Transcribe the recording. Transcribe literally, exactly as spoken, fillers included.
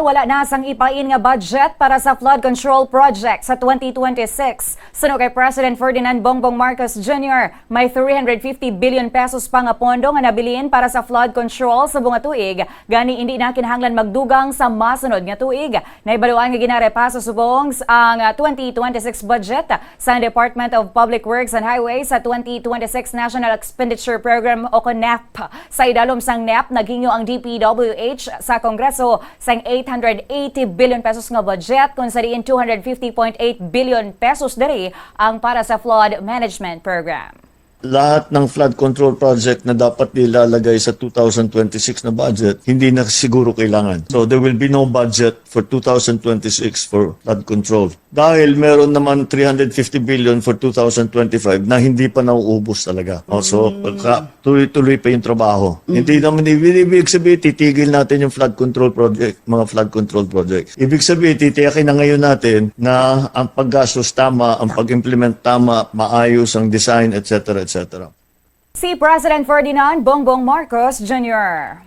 Wala na sang ipain nga budget para sa flood control project sa twenty twenty-six. Suno kay President Ferdinand Bongbong Marcos Junior, may three hundred fifty billion pesos pa nga pondo nga nabilin para sa flood control sa bunga tuig, gani hindi na kinahanglan magdugang sa masunod nga tuig. Nahibaluan nga ginarepaso subong ang twenty twenty-six budget sang Department of Public Works and Highways sa twenty twenty-six National Expenditure Program o kon nep. Sa idalom sang nep, naghingyo ang D P W H sa Kongreso sang eight hundred eighty billion pesos nga budget, kung sa diin two hundred fifty point eight billion pesos diri ang para sa flood management program. Lahat ng flood control project na dapat nilalagay sa two thousand twenty-six na budget, hindi na siguro kailangan. So there will be no budget for two thousand twenty-six for flood control. Dahil meron naman three hundred fifty billion for two thousand twenty-five na hindi pa nauubos talaga. Oh, so, ka- tuloy-tuloy pa yung trabaho. Hindi naman ibig, ibig sabihin titigil natin yung flood control project, mga flood control project. Ibig sabihin titiyakin na ngayon natin na ang paggastos tama, ang pag-implement tama, maayos ang design, et cetera, et cetera. Si President Ferdinand Bongbong Marcos Junior.